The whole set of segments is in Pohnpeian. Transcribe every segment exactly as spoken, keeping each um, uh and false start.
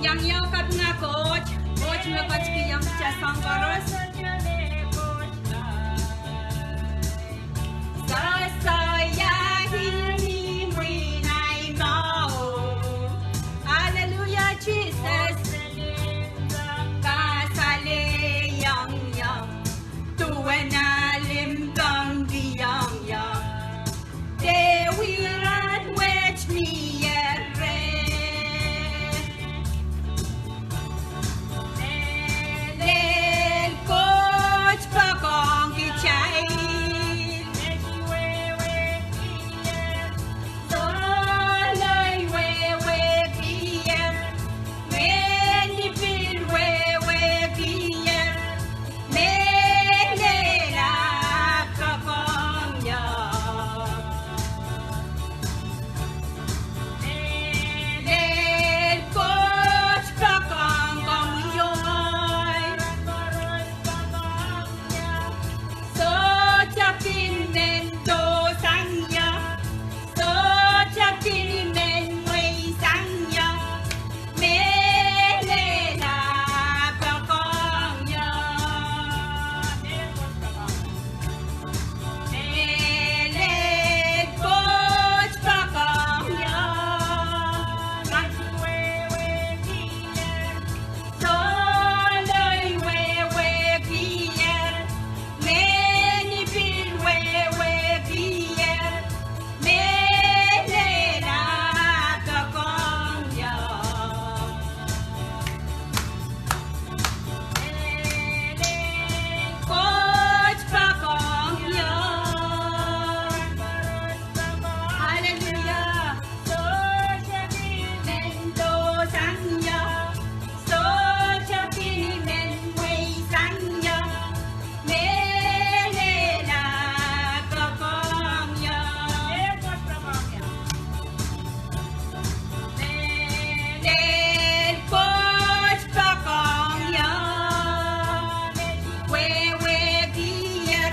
Iang iang kapinga Koht, Koht me ketikihong kitail soang koaros. Hallelujah, Jesus. Kasale iang iang, duwen limpoak iang iang. Dehr wia rahn wet mie reh. Mehlel Koht poakohng kitail. Sohla wehwehkier, mehn pil wehwehkier. Mehlel ah poakohng ie. Mehlel Koht poakohng komwi. Sohte pil men doh sang ie. Sohte pil men mwehi sang ie. Mehlel ah poakohng ie. Mehlel Koht poakohng ie. Sohla wehwehkier, mehn pil wehwehkier. Mehlel ah poakohng ie. Mehlel Koht poakohng ie. Hallelujah. Sohte pil men doh sang ie. Sohte pil men mwehi sang ie. Mehlel ah poakohng ie. Mehlel Koht poakohng ie. Wehwehkier.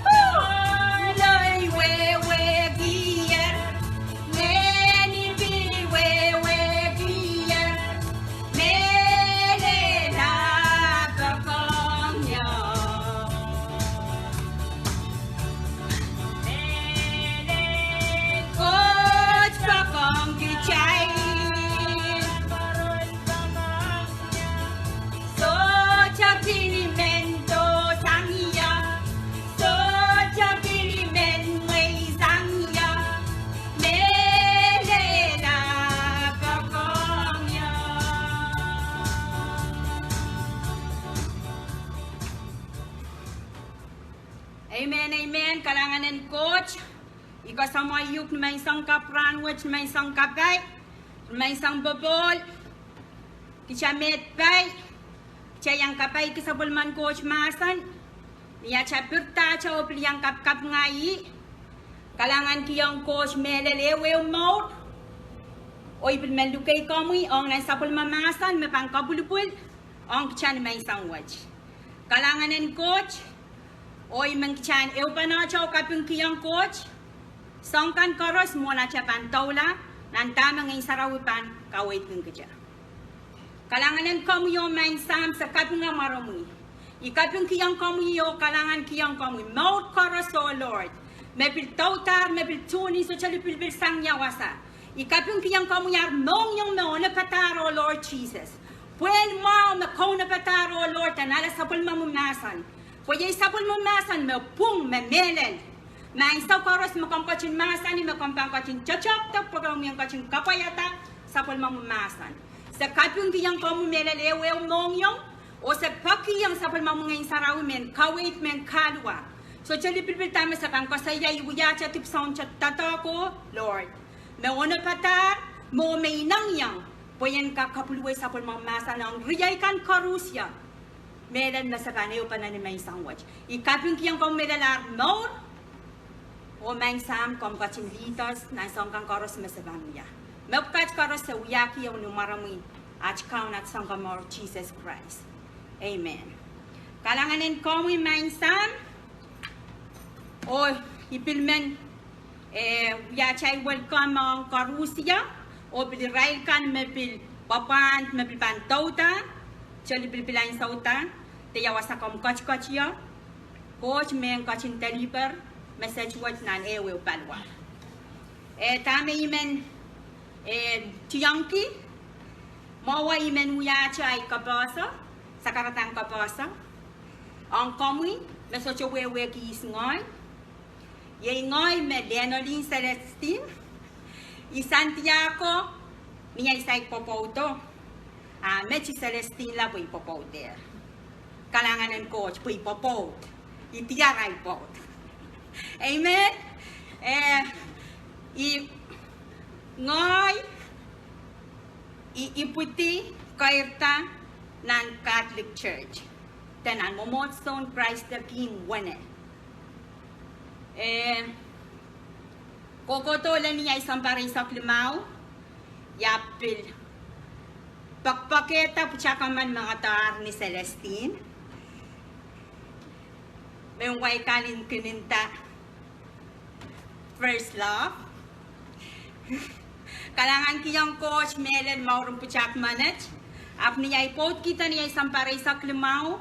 Sohla wehwehkier. Mehn pil wehwehkier. Mehlel ah poakohng ie. Mehlel Koht poakohng kitail. Sohte pil men doh sang ie. Sohte pil men mwehi sang ie. Mehlel ah poakohng ie. Amen, amen. Kalahngan en Koht. I koasoamwahuok ni menseng kapw rahnwet, ni menseng kapai, ni menseng popohl. Kitail met pai, kitail iang kapaiki sapwellimen Koht mahsen. Ni atail pirida atail pil iang kapkapinga ih, kalahngankihong Koht mehlel ehuehu mour. Oh I pil men luke komwi ong nan sapwellime mahsen me pahn kapwilipwil ong kitail ni menseng wet. Kalahngan en Koht. Oh I men kitail en ehupene atail kapingkihong Koht soahng kan koaros mwohn atail pahn doula nan dahme Ngehn Sarawi pahn kaweidkin kitail. Kalahngan en komwi oh Maing Sahm, se kapinga mwaromwi. I kapingkihong komwi oh kalahngankihong komwi mour koaros, oh Lord, me pil doudahr, me pil tune in, sohte lipilipil sang ia wasa. I kapingkihong komwi ar mohngiong me onopadahr, oh Lord Jesus. Pwehl mwahu me kaunopadahr, oh Lord, en ale sapwellimomwi mahsen. Pwe iei sapwellimomwi mahsen me pwung, me mehlel. Me ansou koaros me komw ketin mahsanih me komw pahn ketin totohkte pwe komw en ketin kapwaiada sapwellimomwi mahsen. Se kapingkihong komwi mehlel ehuehu mohngiong, oh se pekihong sapwellimomwi Ngehn Sarawi men kaweid, men kahluwa. Sohte lipilipil dahme se pahn koasoia, I wiahte dipwisoun doadoahk, oh Lord, me onopadahr, mwo me inengieng, pwe en kak kapwilwei sapwellimomwi mahsen ong riei kan koaros. Mehlel me se pahn ehupene ni menseng wet. I kapingkihong komwi mehlel ar mour. Oh Maing Sahm, komw ketin lead us nan soahng kan koaros me se pahn wia. Mepwukat koaros se wiahkihong ni mwaromwi, at Kaun, at Sounkomour Sises Krais. Amen. Kalahngan en komwi Maing Sahm. Oh I pil men, eh, wiahte welcome ong koaros, oh pil irail kan me pil pwapwand me pil pahn douda, sohte lipilipil ansou da, de ia wasa komw ketiket ie, Koht mehn ketin deliver message wet nan ehu ehu paliwar. Eh, dahme I men, eh, tiongki, mwowe I men wiahte ahi kapehse, sakaradahn kapehse ong komwi me sohte wehwehki ihs ngehi. Iei ngehi me Lenoline Celestine, I Santiago, ni ahi saik pwopwoudo, a met I Celestine la pwe I pwopwoudehr. Kalahngan en Koht pwe I pwopwoud, I diar ahi pwoud. Amen. Eh, I, ngehi, I, I ipwidi keirda nan Catholic Church, de nan mwomwohdiso en Christ the King wene. Eh, kohkohdo lel ni ahi sounpar eisek limau, I ahpw pil poakpoakehda pwutak emen me ngedahr ni Celestine, me wai kalinkin nda First Love. Kalahngankihong Koht mehlel mouren pwutak menet. Ahpw ni ahi pwoudkihda ni ahi sounpar eisek limau,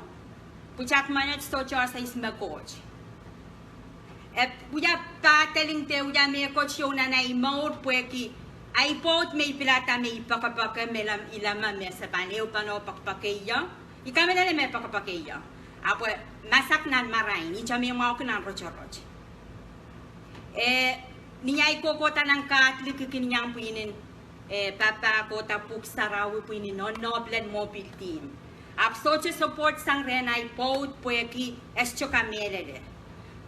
pwutak menet sohte ese ihs me Koht. E wia padelingte, wia mehkot ieu nan ahi mour pwehki ahi pwoud me I pilada me I poakepoake me I leme me se pahn ehupene poakepoake ie. I kamehlele me poakepoake ie, ahpw e masak nan marain, ihte me mwahuki nan rotorot. Eh, ni ahi kohkohda nan Catholic I kin iang pwihn en, eh, papah, kohda pwuhk sarawi pwihn en nohnohp lel mwo pil dihmw. Ahpw sohte support sang rehn ahi pwoud pwehki e sohte kamehlele,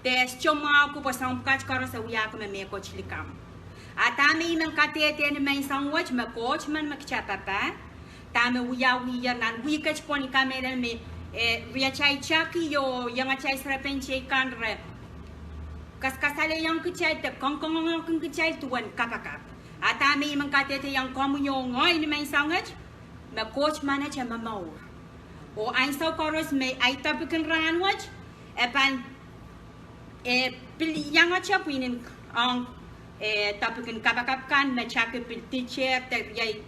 de e sohte mwahuki pwe soahng pwukat koaros e wiahki me mehkot likamw. A dahme I men kadehde ni menseng wet me Koht men me kitail papah, dahme wiawiher nan wihk et pwon, I kamehlele me, eh, riatail taki oh iengatail serepein teikan re kaskasalehiong kitail de kongkongongohkin kitail duwen kapakap. A dahme I men kadehdehiong komwi oh ngehi ni menseng et me Koht menet e momour. Oh ansou koaros me ahi topic en rahn wet, e pahn, eh, pil iangete pwihn en ong, eh, topic en kapakap kan me taki pil dikehr de riei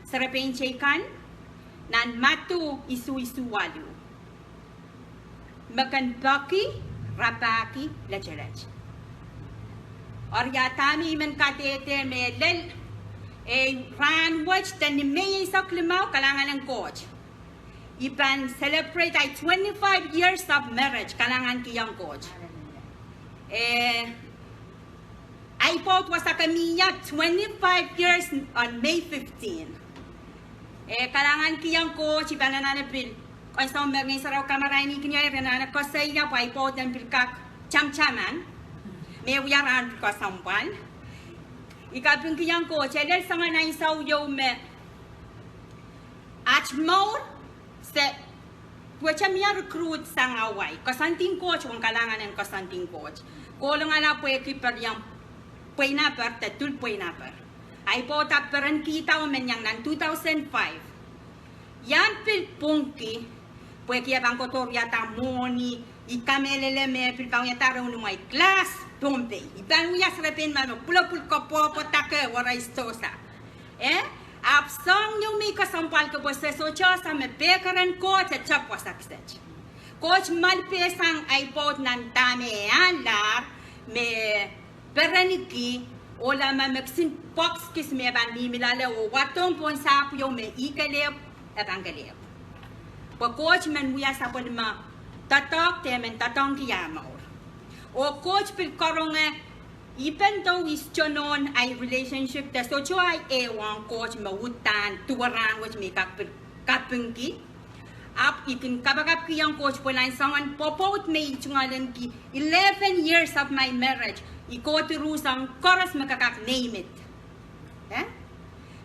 serepein teikan, nan Madiu isuh isuh waluh. Me kin peki, rapahki letelet. Eri a dahme I men kadehde me lel, eh, rahn wet de ni Mei eisek limau, kalahngan en Koht, I pahn celebrate ahi twenty-five years of marriage, kalahngankihong Koht. Eh, ahi pwoud wasa ke mie twenty-five years on May fifteen. Eh, kalahngankihong Koht. I pahn anahne pil, ansou me Ngehn Sarawi kamarainihkin ie, I anahne koasoia pwe ahi pwoud en pil kak tamataman me wia rahn pil kesempwal. I kapingkihong Koht, e lel soangen ansou ieu me at mour se duwehte mie recruit sang ahi wai, koasoandien Koht, ong kalahngan en koasoandien Koht. Kohlongala pwehki peren, pweinaper de dulpweinaper. Ahi pwoud ahpw perenkihda oh men iang nan two thousand five. I ahpw pil pwungki pwehki e pahn kohdo wiahda mwohni, I kamehlele me pil pahn wiahda rehn imwei class Pohnpei. I pahn wia serepein me pwulopwul kopwopwudake were istohsa. Eh, ahpw soahng ieu me I kesempwalki pwe se sohte ese me pekeren Koht e tepwasa kiset. Koht malipe sang ahi pwoud nan dahme e ahnlahr me perenki, oh leme me kisin box kis me pahn mihmi loale oh wadohng pohn sahpw ieu me I kelehpw, e pahn kelehpw. Pwe Koht men wia sapwellime doadoahk de men doadoahngki ah mour. Oh Koht pil karonge, even though I sohte nohn ahi relationship de sohte ahi ehu ong Koht me uhdahn duwe rahn wet me I kak pil kapingki, ahpw I kin kapakapkihong Koht pwe nan soangen pwopwoud me I tungoalenki, eleven years of my marriage, I kohdiruhsang koaros me ke kak name it. Eh?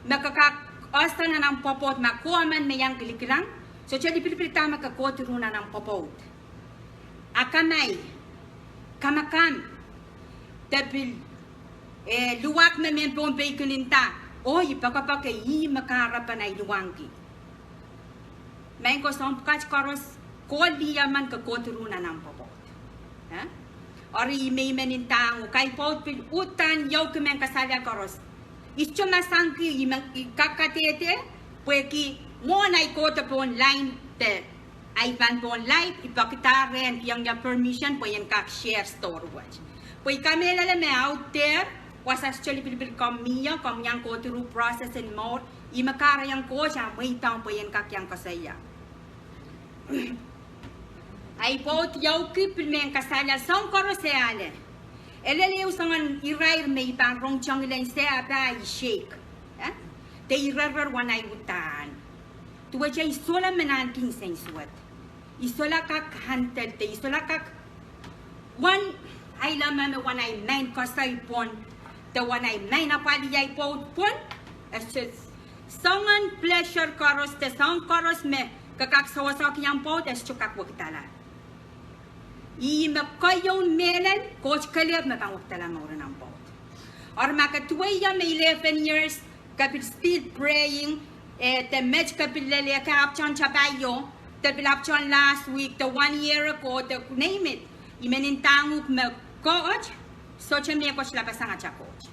Me ke kak ese nan omw pwopwoud, ma komw men me iang kilikilang, sohte lipilipil dahme ke kohdiruh nan omw pwopwoud. Akamai, kamakam, de pil, eh, luwak me mehn Pohnpei kin nda, oh, I poakepoake ih me kahrepen ahi luwangki. Maing ko, soahng pwukat koaros, koh lih emen ke kohdiruh nan omw pwopwoud. Eh? Eri I men, I men ndahng uhk, ahi pwoud pil uhdahn iouki mehn kasalehda koaros. I sohte mahsanki, I men, I kak kadehde, Pwehki mwohn ahi kohdo pohn line de, ahi pahn pohn line, I pekida rehn kihong ie permission pwe I en kak share story wet. Pwe I kamehlele me out there, wasa sohte lipilipil komw mie, komw iang go through process en mour, ihme kahrehiong Koht ah mweidohng pwe I en kak iang koasoia. Ahi pwoud iouki pil mehn kasalehda soahng koaros e ale. E lel ehu soangen irair me I pahn rong tong lel se ah pahn I shake. Eh? De I rerrer wen ahi udahn. Duwehte I solahr me nahnki nsensuwed. I solahr kak handle de I solahr kak wen ahi leme me wen ahi main koasoi pwon, de wen ahi main apwalih ahi pwoud pwon, e sohte soangen pleasure koaros de soahng koaros me ke kak sewesehki omw pwoud e sohte kak wekidala. Ihme keieun mehlel, Koht kelehpw me pahn wekidala mouren omw pwoud. Eri ma ke duwehte me eleven years, ke pil still praying, eh, de met ke pil lelehki ahpw tohn tapaio, de pil ahpw tohn last week, de one year ago, de name it. I men ndahng uhk me Koht sohte mehkot lapasang atail Koht.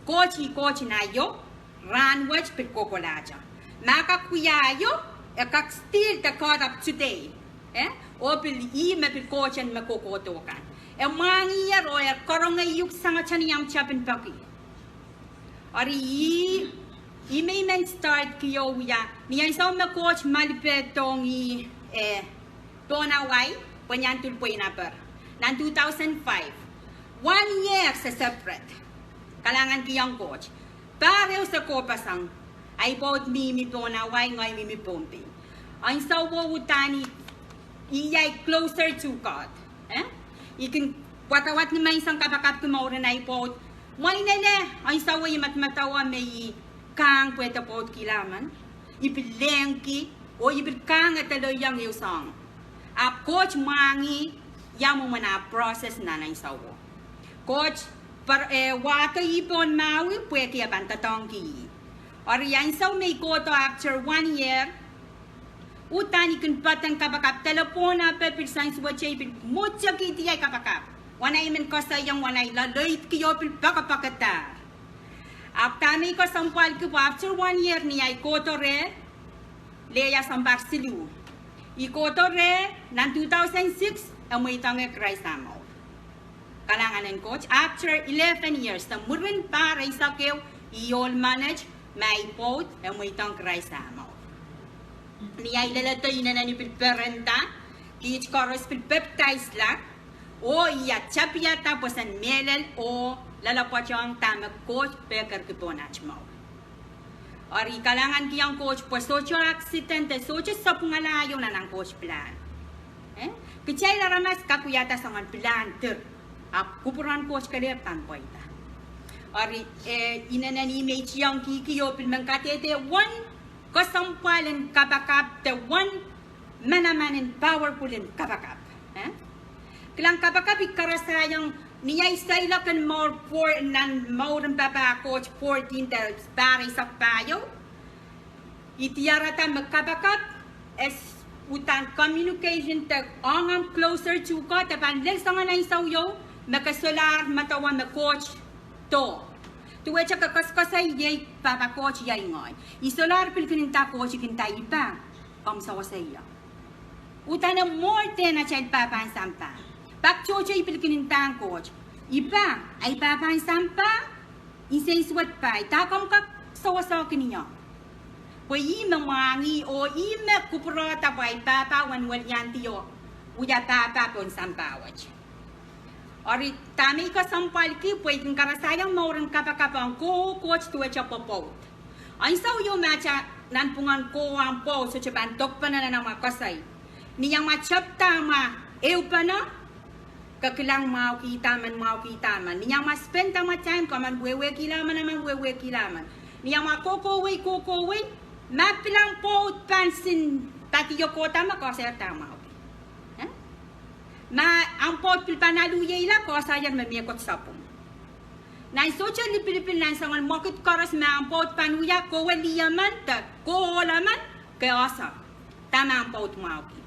Koht ih Koht en aio, rahnwet pil kohkohlahte. Ma kak wia aio, e kak still the God of today. Eh? Oh pil ih me pil Koht en me kohkohdo kan. E mwahngiher oh e karonge uhk sangete ni omw tepin peki. Eri ih, ih me I men start kio wia, ni ansou me Koht malipehdohng ih, eh, pohn Hawaii, pwe ni ahn Dulpweinaper. Nan two thousand five. One year se separate. Kalahngan kihong Koht. Pahr ehu se kohpeseng. Ahi pwoud mihmi pohn Hawaii, ngehi mihmi Pohnpei. Ansouo uhdahn I, I iang closer to God. Eh? I kin wadawad ni menseng kapakapki mouren ahi pwoud. Mwein ele, ansouo I medemedewe me I kahng pwe de pwoudkihla men. I pil lehngki, oh I pil kahng e deleiong ehu soahng. Ahpw Koht mwahngih, ia mwomwen ah process nan ansouo. Koht pahn, eh, wahdo ih pohn Maui pwehki e pahn doadoahngki ih. Eri ansou me I kohdo after one year, uhdahn I kin patehng kapakap, delepwohn ape pil sanswete I pil mwohtekihdi ahi kapakap. Wen ahi men koasoiong wen ahi loaloidki oh pil pekipekadahr. Ahpw dahme I kesempwalki pwe after one year ni ahi kohdo reh, leia sounpar siluh. I kohdo reh nan two thousand six, e mweidohng Krais ah mour. Kalahngan en Koht, after eleven years, de mwurin pahr eisek ehu, I ohl menet, ma ahi pwoud, e mweidohng Krais ah mour. Ni ahi leledo inenen I pil perenda, kiht koaros pil pepdaisla, oh I a tapihada pwoson mehlel oh loalopwoatohng dahme Koht pehkerki pohn aht mour. Eri I kalahngan kihong Koht pwe sohte accident, sohte sapwungala aio nan ahn Koht pilahn. Eh? Kitail aramas kak wiahda soangen pilahn dir, ahpw kupwuren Koht kelehpw pahn pweida. Eri, eh, inenen I meidiong kihki oh pil men kadehde wen kesempwal en kapakap de wen manaman en powerful en kapakap. Eh? Kilang, kapakap I karasahiong ni ahi seiloak en mour, nan mouren papah Koht fourteen de pahr eisek pahieu. I diarada me kapakap e uhdahn communication de ong omw closer to God, e pahn lel soangen ansou ieu me ke solahr medewe me Koht doh. Duwehte ke koasokoasoi iei pahpa Koht iei ngehi. I solahr pil kin nda Koht, I kin nda I pahn, komw sewese ie. Uhdahn e more than atail pahpahn sampah. Pak tohto I pil kin ndahng Koht, I pahn, ahi pahpahn sampah, nsensuwed pai, dah komw kak sewesehkin ie. Pwe ih me mwahngih oh ih me kupwurehda pwe ahi pahpah wen weliandi oh wia pahpah pohn sampah wet. Eri dahme I kesempwalki pwe I kin karasahiong mouren kapakap ong kowe Koht duwehte pwopwoud. Ansou ieu ma atail nanpwungen kowe ahmw pwoud sohte pahn dokpene nan amwa koasoi, ni amwa tepda amwa ehupene, ke kilang mwahu kihda men, mwahu kihda men. Ni amwa spend amwa time, ke men wehwehkihla men, men wehwehkihla men. Ni amwa kohkohwei, kohkohwei, ma pil ahmw pwoud pahn sin padio kohda me, koasoier dah mwahu ki. Eh? Ma ahmw pwoud pil pahn aluieila, koasoier me mie kohdo sapwung. Nan sohte lipilipil nan soangen mwekid koaros me ahmw pwoud pahn wia, kowe lih emen de kowe ohl emen, ke ese dahme ahmw pwoud mwahu ki.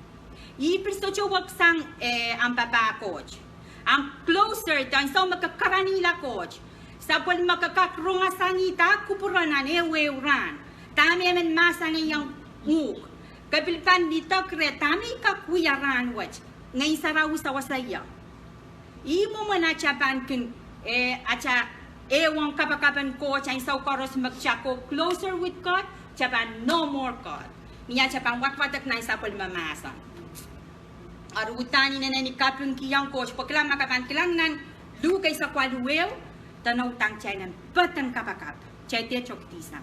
I pil sohte weksang, eh, ahmw papah Koht. Ahmw closer, de ansou me ke karanihla Koht, sapwellime ke kak rong sang ih dah kupwure nan ehuehu rahn. Dahme I men mahsanihong uhk, ke pil pahn lidek reh dahme I kak wia rahnwet. Ngehn Sarawi sewese ie. Ih mwomwen atail pahn kin, eh, atail ehuong kapakapen Koht ansou koaros me kitail go closer with God, kitail pahn know more God. Ni atail pahn wadwadek nan sapwellime mahsen. Eri uhdahn I inenen kapingkihong Koht pwe kilang, ma ke pahn kilang nan Luk eisek waluh ehu, dene uhdahn kitail en peden kapakap, kitail dehr tokidihsang.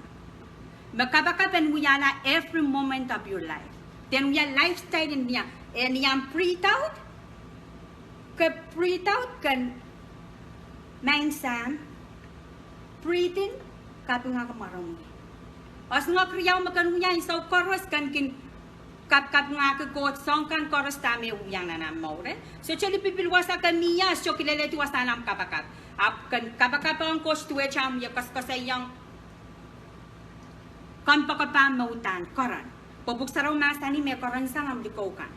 Me kapakap en wiahla every moment of your life. Dehn wia lifestyle en ni, eh, ni ahmw breathe out, ke breathe out ken Maing Sahm, breathe in, kapingahki mwaromwi. Oahngehr riau me ken wia ansou koaros ken kin kapkapingahki Koht soahng kan koaros dahme wiahiong nan ahmw mour. Sohte lipilipil wasa ke mie, sohte kilelehdi wasahn ahmw kapakap. Ahpw ken kapakapohng Koht duwehte ahmw wie koasoakoasoiong kompoakepahmw me uhdahn keren. Pwe Pwuhk Sarawi mahsanih me kerensang ahmw likou kan.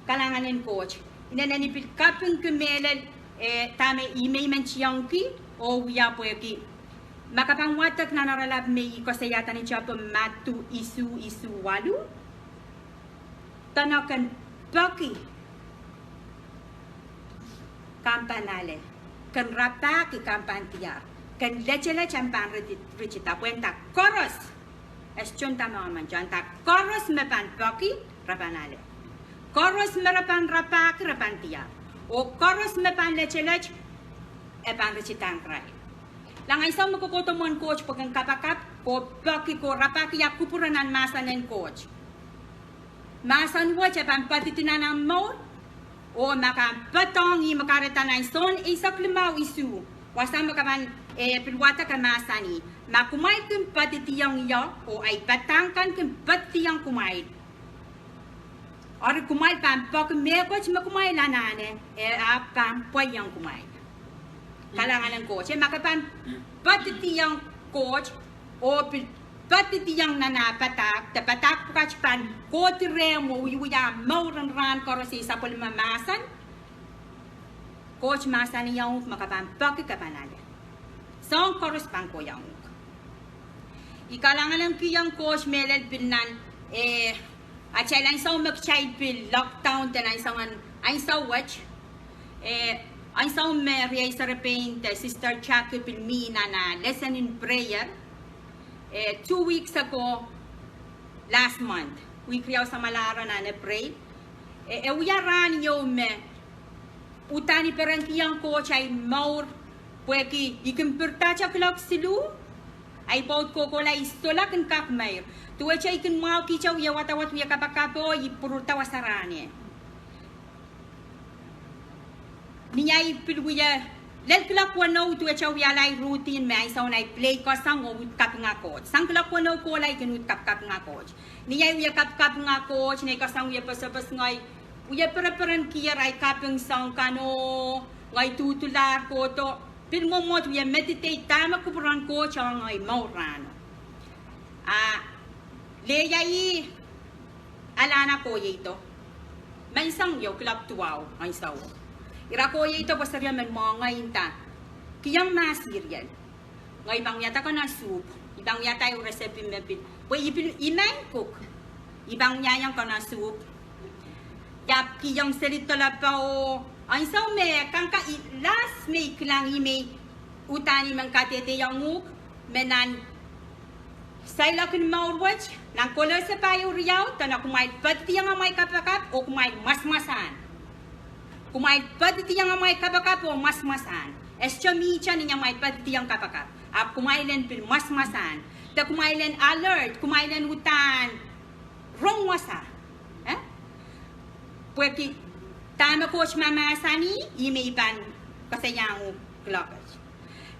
Kalahngan en Koht. Inenen I pil kapingki mehlel, eh, dahme I men men tiongki oh wia pwehki, ma ke pahn wadek nan oaralap me I koasoiahda ni tepin Madiu isuh, isuh waluh, dene ken peki, ke pahn ale, ken rapahki, ke pahn diar, ken letelet, ke pahn riti-, ritida, pwe nda koaros, e sohte nda me emen, nda koaros me pahn peki, re pahn ale. Koaros me re pahn rapahki, re pahn diar. Oh koaros me pahn letelet, e pahn ritidahng irail. Kilang, ansou me ke kohdo mwohn Koht pwe ken kapakap, ke peki, ke rapahki ahmw kupwure nan mahsen en Koht. Mahsen wet e pahn pedidi nan ahmw mour. Oh ma ke pahn pedohng ih me kahrehda nan Sohn eisek limau isuh, wasa me ke pahn, eh, pil wadek e mahsanih, ma kumwail kin pedidiong ie, oh ei padahk kan kin pedidiong kumwail, eri kumwail pahn peki mehkot me kumwail anahne, e ahpw pahn pweiong kumwail. Kalahngan en Koht. Eh, ma ke pahn pedidiong Koht, oh pil pedidiong nan ah padahk, de padahk pwukat pahn kohdi rehmw oh wiewia mour en rahn koaros, ei sapwellime mahsen. Koht mahsanihong uhk me ke pahn peki, ke pahn ale. Soahng koaros pahn kohiong uhk. I kalahngankihong Koht mehlel pil nan, eh, atail ansou me kitail pil lockdown, dene ansou wet, eh, ansou me riei serepein de Sister Jackie pil mi nan ah lesson in prayer, eh, two weeks ago, last month, wihk riau samwalahro nan April, eh, e wia rahn ieu me uhdahn I perenkihong Koht ahi mour, pwehki I kin pirdahte kuloak siluh, ahi pwoud kohkohla, I solahr kin kak meir. Duwehte I kin mwahukihte wie wadawad, wie kapakapo, I pwurda wasa rahn eh. Ni ahi pil wie, lel kuloak weneu I duwehte wiahla ahi routine me ansoun ahi play koasoang oh uhd kapinga Koht. Sang kuloak weneu kohla I kin uhd kapkapinga Koht. Ni ahi wie kapkapinga Koht, ni ahi koasoang wie posoposngehi, wie pereperenkier ahi kaping soahng kan oh ngehi duhdulahr kohdo, pil mwomwohd wie meditate dahme kupwuren Koht ong ahi mour rahno. Ah, leia ih, alahne kohieido. Menseng ieu kuloak duwau ansouo. Ira kohieido pwe serio men mwohngehi nda, kihong mah cereal. Ngehi pahn wiahda konosuhp. I pahn wiahda ehu recipe me pil, pwe I pil, I men cook. I pahn wiahiong konosuhp. I ahpw kihong seli dolepe oh ansou me kangka, I, last me I kilang, ih me uhdahn I men kadehdehiong uhk, me nan seiloak en mour wet, nan Kolose pahieu riau, dene kumwail pedidiong amwail kapakap oh kumwail mwasamwasahn. Kumwail pedidiong amwail kapakap oh mwasamwasahn. E sohte mihte ni amwail pedidiong kapakap, ahpw kumwail en pil mwasamwasahn. De kumwail en alert, kumwail en uhdahn rong wasa. Eh? Pwehki dahme Koht mahmahsanih, ih me I pahn koasoiahng uhk kuloak et.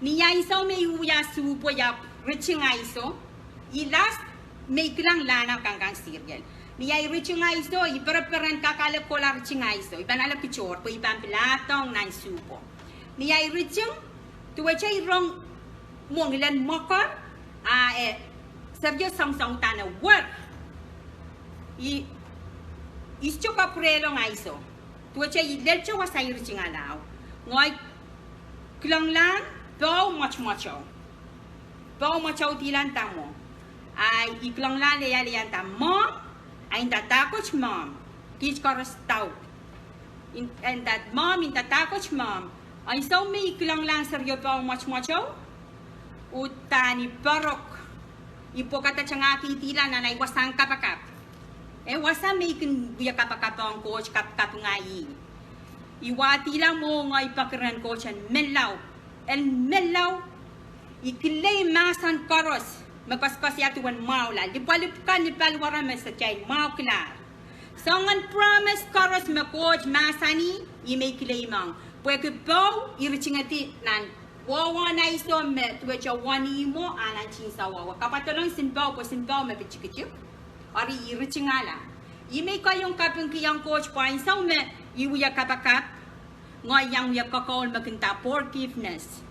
Ni ansou me I wia suhpwo, I ahpw riting aiso. I last me I kilang lahne kangkang cereal. Ni ahi riting aiso, I pereperen kak ale kohla riting aiso. I pahn ale kitohr pwe I pahn pil ahdohng nan suhpwo. Ni ahi riting, duwehte I rong mwongilen mwekid, a e serio soangsoang uhdahn e wer. I, I sohte kapwurelong aiso. Duwehte I lelte wasa, I riting alau. Ngehi kilanglahng poh mwotomwoto. Poh mwoatoudihlahng dahme. A I kilenglahng lelehng dahme. A inda dahkot me. Kiht koaros dauk. In, inda me, inda dahkot me. Ansou me I kilenglahng serio poh mwoatmwoatou. Uhdahn I perek. I pwekada tangahkihdihlahng nan ei wasahn kapakap. E wasa me I kin wia kapakap ong Koht kapakap ngehi. I wadihla mwo ngehi peki rehn Koht en menlau. En menlau. I kilei mahsen koaros. Me koasoakoasoia duwen mwahula. Lipwalipw kan ni paliwere me se kitail mwahukihla. Soangen promise koaros me Koht mahsanih, I men kileimeng. Pwehki poh, I ritingedi nan wawa ansou me duwehte wenihmwo, a nan tinsau wawa. Kapwatolong sinpou, pwe sinpou me pil tikitik. Eri I ritingala. I men kohiong kapingki ong Koht pwe ansou me I wia kapakap. Ngehi iang wia kokoul me kin nda forgiveness.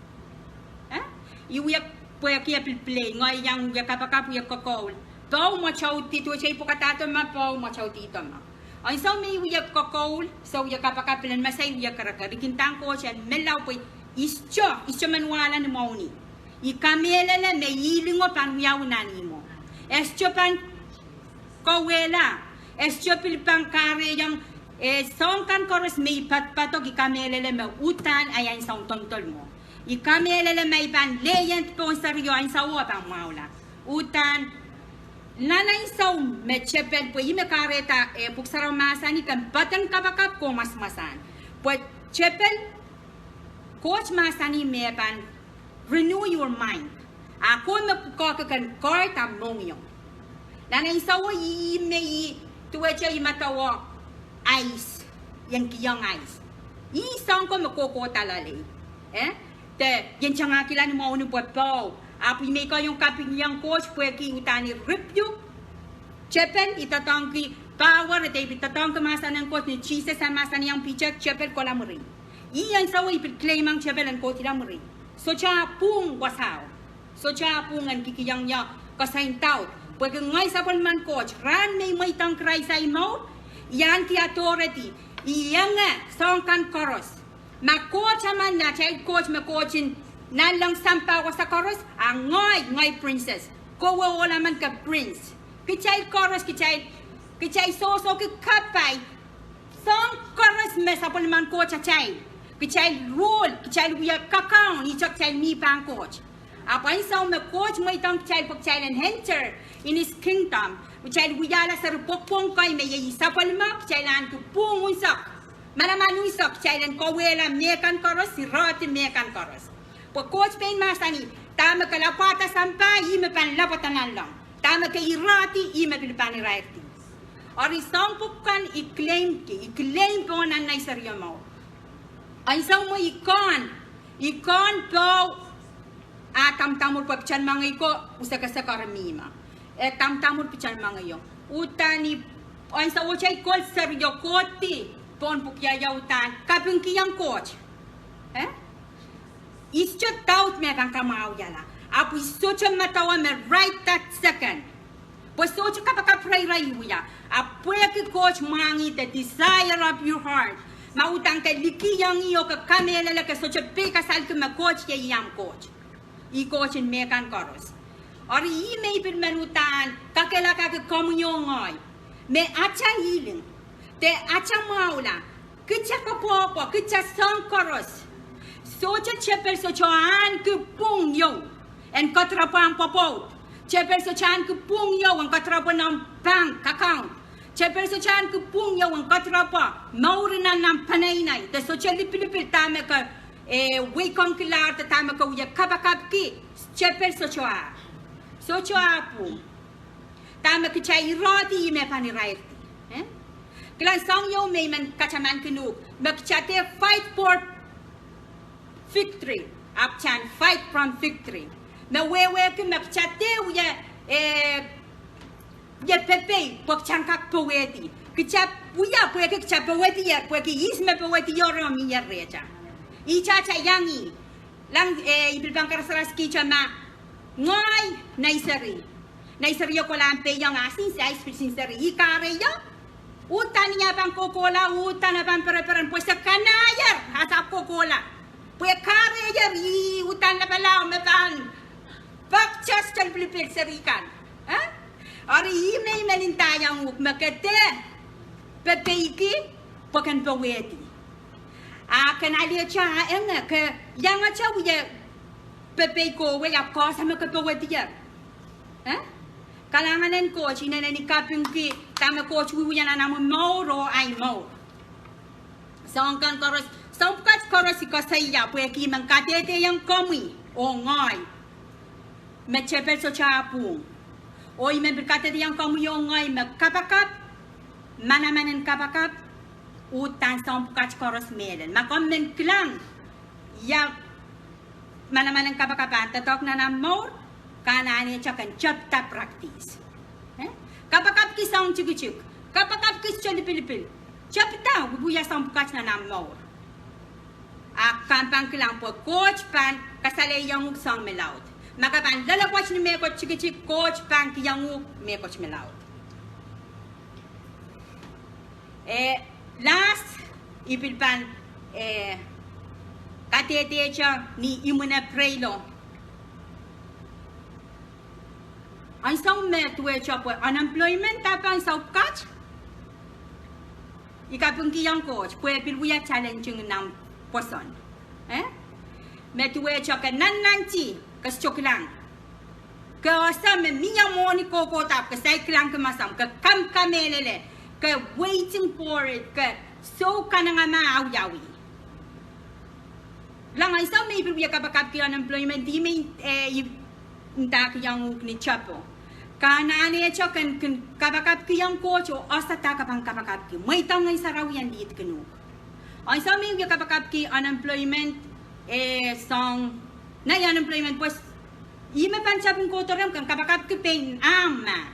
Eh? I wia pwehki e pil pilei, ngehi iang wia kapakap wia kokoul. Poh mwoatoudi, duwehte I pwekadahdo me poh mwoatoudihdo me. Ansou me I wia kokoul, soh wia kapakap pil en mese I wia kereker. I kin nda Koht en menlau pwe I sohte, I sohte men wahla ni mwohni. I kamehlele me I lingo pahn wiawi nan ihmwo. E sohte pahn kauwehla, e sohte pil pahn kahrehiong, eh, soahng kan koaros me I padapadahk I kamehlele me uhdahn ahi ansou tontol mwo. I kamehlele me I pahn lehieng pohn serio ansou e pahn mwahula. Uhdahn nan ansou me tepel pwe I men kahrehda, eh, pwuhk sarawi mahsanih ke poaden kapakap ke mwasamwasahn. Pwe tepel Koht mahsanih me pahn renew your mind. A ke me pwukoahki ken guard ahmw mohngiong. Nan ansou I me I duwehte I medewe ais, I en kihong ais. I soahng ko me kohkohda loalei. Eh? De I en tangahkihla ni mwohni pwe poh. Ahpw I men kohiong kapingki ong Koht pwehki uhdahn I rebuke tepel, I doadoahngki power, de I pil doadoahngki mahsen en Koht ni Sises eh mahsanihong Piter tepel kohla mwuri. I ansou I pil claimong tepel en kohla mwuri. Sohte ah pwung wasao. Sohte ah pwung en kihkihong ie koasoandi. Pwehki ngehi sapwellimen Koht, rahn me I mweidohng Krais ahi mour, I ahneki authority, I ienge soahng kan koaros. Ma Koht emen, atail Koht me Koht en nanleng sampah wasa koaros, a ngehi, ngehi princess. Kowe ohl emen ke prince. Kitail koaros, kitail, kitail sohsohki kapai soahng koaros me sapwellimen Koht atail. Kitail rule, kitail wia kakaun, ihte kitail mih pahn Koht. Ahpw ansou me Koht mweidohng kitail pwe kitail en enter in His kingdom, kitail wiahla seri pwopwong kei me iei sapwellime, kitail ahneki pwung unsek, manaman unsek, kitail en kauwehla mehkan koaros, irehdi mehkan koaros. Pwe Koht pein mahsanih, dahme ke lapwada sampah, ih me pahn lapwada nanleng. Dahme ke irehdi, ih me pil pahn irairdi. Eri soahng pwuhk kan I claimki, I claim pohn nan ei serio mour. Ansou me I kohn, I kohn poh, a tamtamwur pwe piten mengei ko, usekesek eri mihmi. E tamtamwur piten mengei o. Uhdahn I, ansou wet I kol serio kohdi pohn pwukoa, uhdahn kapingkihong Koht. Eh? I sohte doubt me pahn kamwahwihala. Ahpw I sohte medewe me right that second. Pwe sohte kapakap reirei I wia. Ahpw pwehki Koht mwahngih the desire of your heart. Ma uhdahn ke likihong ih oh ke kamehlele ke sohte pei kasalki me Koht iei ih ahmw Koht. Ih Koht en mehkan koaros. Eri ih me I pil men uhdahn kakehlakahki komwi oh ngehi. Me ata healing, de ata mwahula, kitail kapwopwo, kitail soahng koaros. Sohte tepel sohte ahneki pwung ieu en koadirepwe ahmw pwopwoud. Tepel sohte ahneki pwung ieu en koadirepwe noumw bank account. Tepel sohte ahneki pwung ieu en koadirepwe mour en ahmw peneinei. De sohte lipilipil dahme ke, eh, weikongkilahr de dahme ke wia kapakapki. Tepel sohte ah. Sohte ah pwung. Dahme kitail irehdi ih me pahn irairdi. Eh? Kilang soahng ieu me I men katamankin uhk. Me kitail dehr fight for victory, ahpw kitail en fight from victory. Me wehwehki me kitail dehr wia, eh, wia pepehm pwe kitail en kak powehdi. Kitail wia pwehki kitail powehdi, eh, pwehki ihs me powehdi oh re mie rehtail. Ihte atail iang ih. Lang, eh, I pil pahn karasaraskihte ma ngehi nei seri. Nei serio kolahng peiong a sinsile, a sinsile, I kahrehiong. Uhdahn I pahn kohkohla, uhdahn e pahn pereperen, pwe se kanahier, a se kohkohla. Pwe kahrehier, I uhdahn lapalahng me pahn Pak just en pilipil seri kan. Eh? Eri ih me I men ndaiong uhk me ke dehr pepeiki pwe ken powehdi. A ken alehdi ah enge ke iangete wie pepei kohwei ahpw ke ese me ke powehdier. Eh? Kalahngan en Koht, inenen I kapingki dahme Koht wiewia nan omw mour oh ahi mour. Soang kan koaros, soang pwukat koaros I koasoia pwehki I men kadehdehiong komwi oh ngehi me tepel sohte ah pwung. Oh I men pil kadehdehiong komwi oh ngehi me kapakap, manaman en kapakap, uhdahn soang pwukat koaros mehlel. Ma komw men kilang ia manaman en kapakap pahn doadoahk nan omw mour, ke anahnehte ken tepda practice. Eh? Kapakapki soang tikitik, kapakapki sohte lipilipil. Tepda, wiewia soang pwukat nan omw mour. A ke pahn kilang pwe Koht pahn kasalehiong uhk soang me laud. Ma ke pahn loalopwoat ni mehkot tikitik, Koht pahn kihong uhk mehkot me laud. Eh, last, I pil pahn, eh, kadehdehte ni imwin Epreilo. Ansou me duwehte pwe unemployment ah pahn soang pwukat, I kapingkihong Koht pwe e pil wia challenging nan pwoson. Eh? Me duwehte ke nannanti, ke sohte kilang. Ke ese me mie mwohni kohkohdo ahpw ke saik kilangki masam, ke kamkamehlele, ke waiting for it, ke sou kanengamah awiawi. Kilang, ansou me I pil wie kapakapki unemployment, ih me, eh, I ndahkihong uhk ni tepdo. Ke anahnehte ken kin kapakapkihong Koht oh ese dahme ke pahn kapakapki. Mweidohng Ngehn Sarawi en leadki uhk. Ansou me I wie kapakapki unemployment, eh, soang, nei unemployment pwe ih me pahn tepin kohdo rehmw, ken kapakapki pein ahmw mah.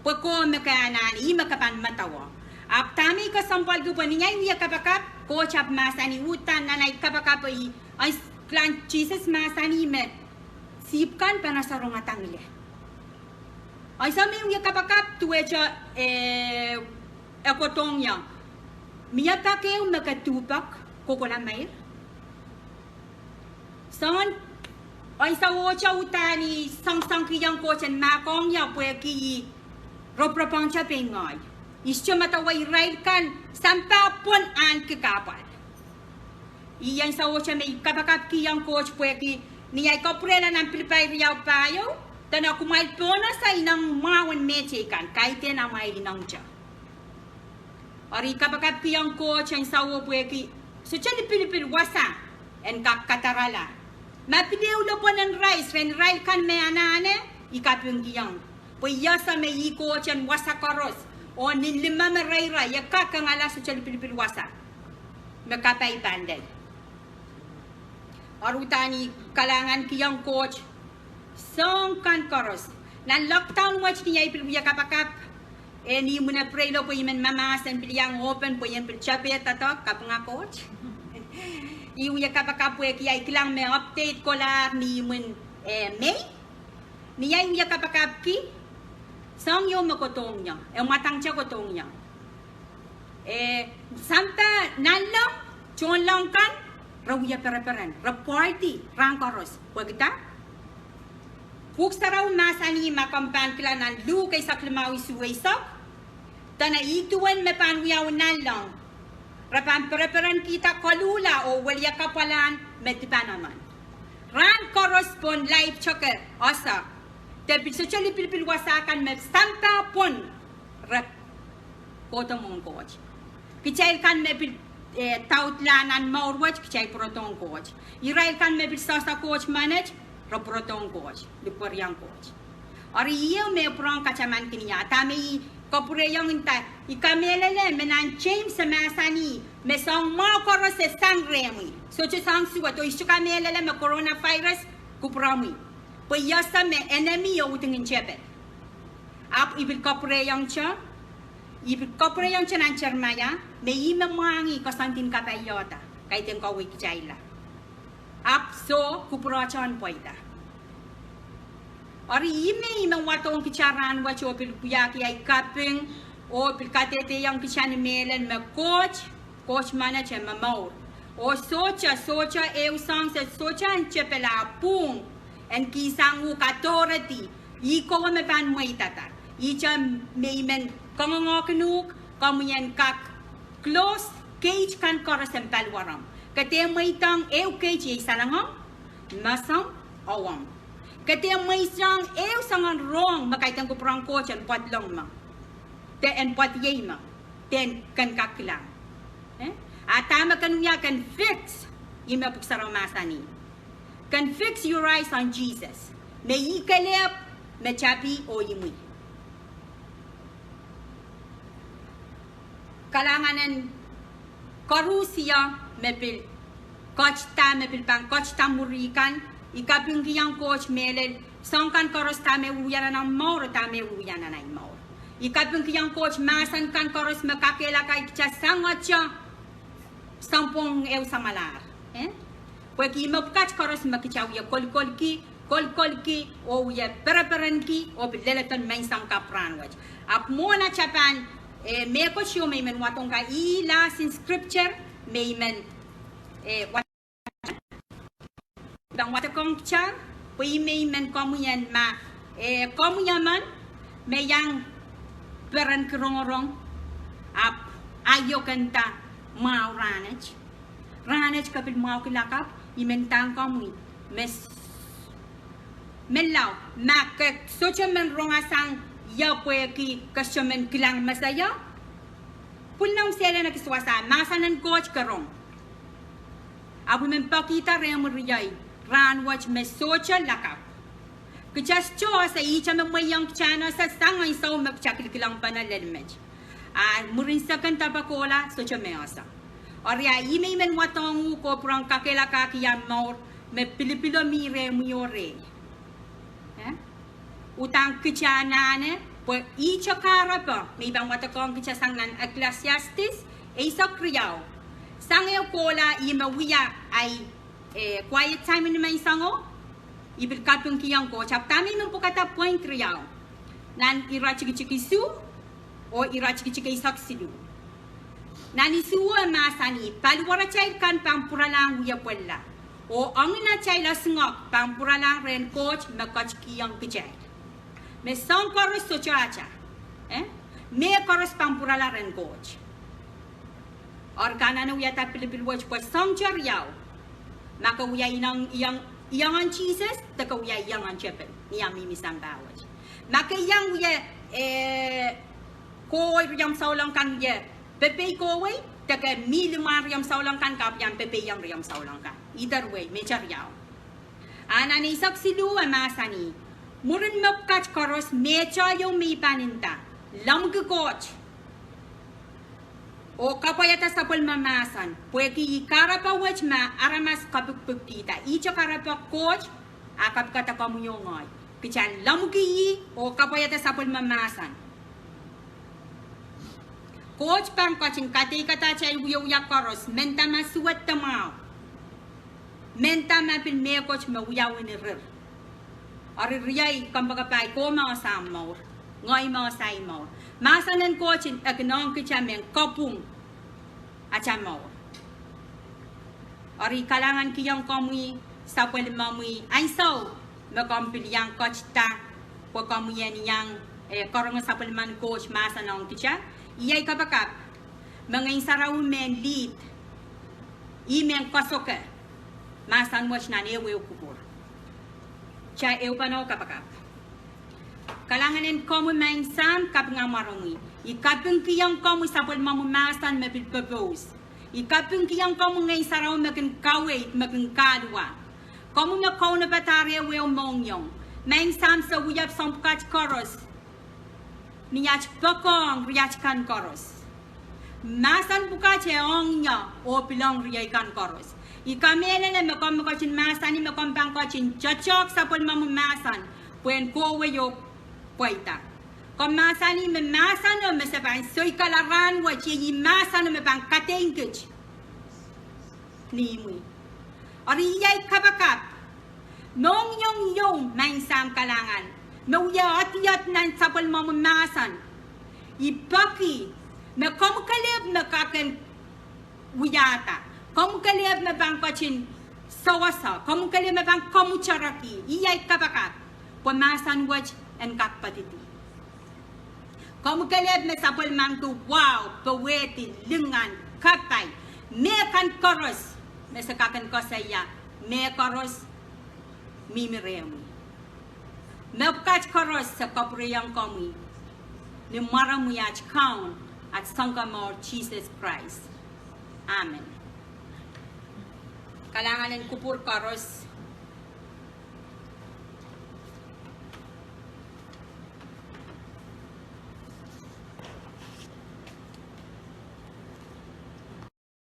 Pwe kowe me ke anahne, ih me ke pahn medewe. Ahpw dahme I kesempwalki pwe ni ahi wie kapakap, Koht ahpw mahsanih, uhdahn nan ahi kapakap, ih, ansou, kilang, Sises mahsanih me sihpw kan pahn ese rongada ngile. Ansou me I wie kapakap duwehte, eh, e kohdohng ie, mie pak ehu me ke duhpek kohkohla meir. Soangen ansou ohte uhdahn I songosongkihong Koht en mahkohng ie pwehki I roporop ong ie pein ngehi. I sohte medewe irail kan sampah pwon ahneki kahpwal. Ih ansou ohte me I kapakapkihong Koht pwehki ni ahi kapwurehla nan Pilipai riau pahieu, dene kumwail pohnese ineng mwahu en mehteikan, kaidehn amwail inengte. Eri I kapakapkihong Koht ansouo pwehki sohte lipilipil wasa en kak kadarala. Ma pil ehu lepwon en rais rehn irail kan me anahne, I kapingkihong. Pwe I ese me ih Koht en wasa koaros, oh nin limeh me reirei, e kak kangala sohte lipilipil wasa me kapai pahn lel. Eri uhdahn I kalahngankihong Koht soahng kan koaros. Nan lockdown wet ni ahi pil wie kapakap, eh, ni imwin Epreilo pwe I men mamahsen pil iang open pwe I en pil tepida doadoahk, kapinga Koht. I wie kapakap pwehki ahi kilang me update kolahr ni imwin, eh, Mei. Ni ahi wie kapakapki, soahng ieu me kohdohng ie, e mwadangete kohdohng ie. Eh, sampah nanleng, tohnleng kan, re wie pereperen, re party rahn koaros, pwehkida? Pwuhk Sarawi mahsanih ma komw pahn kilang nan Luk eisek limau isuh eisek, dene ih duwen me pahn wiawi nanleng, re pahn pereperenkihda koluhla oh weliakapwalahn me dipan emen. Rahn koaros pohn life teke ese, de pil sohte lipilipil wasa kan me sampah pwon re kohdo mwohn Koht. Kitail kan me pil, eh, daudlahng nan mour wet, kitail pwurodohng Koht. Irail kan me pil sehse Koht menet, re pwurodohng Koht, lipweriong Koht. Eri ieu me pwurehng katamankin ie, dahme I kapwurehiong nda, I kamehlele me nan James e mahsanih me soahng mwahu koaros e sang rehmwi. Sohte soahng suwed, oh I sohte kamehlele me coronavirus kupwuromwi. Pwe I ese me enemy e udingin tepel. Ahpw I pil kapwurehiongte, I pil kapwurehiongte nan Seremaia, me ih me mwahngih koasoandi en kapaiada, kaidehn kaweid kitailla. Ahpw soh, kupwuromwi pweida. Eri ih me I men wadohng kitail rahn wet oh pil wiahki ahi kaping, oh pil kadehdehiong kitail ni mehlel me Koht, Koht menet e momour. Oh sohte, sohte ehu soahng se sohte en tepel ah pwung. en kihsang uhk authority, ih kowe me pahn mweidada. Ihte me I men kangoange uhk, komwi en kak close gate kan koaros en paliwaromw. Ke dehr mweidohng ehu gate iei salengomw, mosoumw, owomw. Ke dehr mweidohng ehu soangen rohng me kaidehn kupwuren Koht en pwadlong me, de en pwadiei me, de en ken kak kilang. Eh? A dahme ken wia ken fix, ih me pwuhk sarawi mahsanih, ken fix your eyes on Jesus. Me ih kelehpw, me tapi oh imwi. Kalahngan en koaros ieu me pil ketido, me pil pahn ketido mwuri kan, I kapingkihong Koht mehlel soahng kan koaros dahme wiewia nan omw mour, dahme wiewia nan ahi mour. I kapingkihong Koht mahsen kan koaros me kakehlaka kita sang ata sounpwong ehu samwalahr. Eh? Pwehki mepwukat koaros me kita wie kolikolki, kolikolki, oh wie pereperenki, oh pil leledo menseng kapw rahnwet. Ahpw mwohn ata pahn, eh, mehkot ieu me I men wadohng ka ih last in scripture, me I men, eh, wa- pahn wadekohng kita, pwe ih me I men komwi en ma, eh, komwi emen me iang perenki rongorong, ahpw aio ken nda mwahu rahnwet. Rahnwet ke pil mwahuki lakapw, I men ndahng komwi, me s- menlau, ma ke sohte men rongosang ie pwehki ke sohte men kilang meseie, pwil noumw sehlen ekis wasa, mahsen en Koht ke rong. Ahpw I men pekihda rehmw riei rahnwet me sohte lakapw. Kita sohte ese ihte me mwehiong kita en ese sang ansou me kita kilkilang pene lel met. A mwurin seken depe kohla sohte me ese. Eri a ih me I men wadohng uhk oh pwurehng kakehlakahki ahmw mour, me pilipilo mi rehmwi oh rehi. Eh? Udahn kita anahne, pwe ihte kahrepe me I pahn wadekohng kita sang nan Ecclesiastes eisek riau. Sang ehu kohla ih me wia ahi, eh, quiet time ni menseng o, I pil kapingkihong Koht, ahpw dahme I men pwukada point riau. Nan iretikitik isuh, oh iretikitik eisek siluh. Nan isuh e mahsanih, paliwaratail kan pahn pwuralahng wie pwella, oh engin atail esingek pahn pwuralahng rehn Koht me ketikihong kitail. Me soahng koaros sohte ata. Eh? Mehkoaros pahn pwurala rehn Koht. Eri ke anahne wiahda pilipil wet pwe soahng te riau. Ma ke wia iang, iang, iang en Sises, de ke wia iang en tepel, ni ahmw mihmi sampah wet. Ma ke iang wia, eh, kohwei riomw souleng kan, wia pepei kohwei, de ke mih limwahn riomw souleng kan, ke ahpw iang pepeiong riomw souleng kan. Either way, me te riau. A nan eisek siluh e mahsanih, mwurin mepwukat koaros, mehte ieu me I pahn nda, lemmwiki Koht oh kapwaiada sapwellime mahsen, pwehki ih kahrepe wet me aramas kapikpikkihda. Ihte kahrepe Koht, a kapikada komwi oh ngehi. Kita en lemmwiki ih oh kapwaiada sapwellime mahsen. Koht pahn ketin kadeikada atail wiewia koaros, mehnda ma suwed de mwahu, mehnda ma pil mehkot me wiawi ni rir. Eri riei, kompoakepahi, kowe me ese ahmw mour, ngehi me ese ahi mour. Mahsen en Koht e kin ong kita mehn kapwung ata mour. Eri kalahngankihong komwi, sapwellimomwi, ansou me komw pil iang ketido, pwe komwi en iang, eh, karonge sapwellimen Koht mahsen ong kita. Iei kapakap me Ngehn Sarawi mehn lead, ih mehn kasohke mahsen wet nan ehuehu kupwur. Ih ehu pahn kapakap. Kalahngan en komwi maing Sahm, kaping mwaromwi. I kapingkihong komwi sapwellimomwi mahsen me pil pepous. I kapingkihong komwi Ngehn Sarawi me kin kaweid, me kin kahluwa. Komwi me kaunopada ehuehu mohngiong. Maing Sahm, se wia soahng pwukat koaros ni at poakohng riat kan koaros. Mahsen pwukat e ong ie oh pil ong riei kan koaros. I kamehlele me komw ketin mahsanih me komw pahn ketin doadoahk sapwellimomwi mahsen pwehn kohwei oh pweida. Komw mahsanih me mahseno me se pahn soikala rahnwet iei mahseno me pahn kadeik kit ni imwi. Eri iei kapakap, mohngiong ieu maing Sahm kalahngan, me wia adiad nan sapwellimomwi mahsen. I peki me komw kelehpw me kak en wiahda. Komw kelehpw me pahn ketin Sewese, komwi kelehpw me pahn kamwutereki, iei ai kapakap, pwe mahsen wet en kak poadidi. Komwi kelehpw me sapwellimaniki wahu, powehdi, lingan, kapai, mehkan koaros me se kak en koasoia, mehkoaros mihmi rehmwi. Mepwukat koaros se kapwurehiong komwi ni mwaromwi, at Kaun, at Sounkomour Sises Krais. Amen. Kalahngan en kupwur koaros.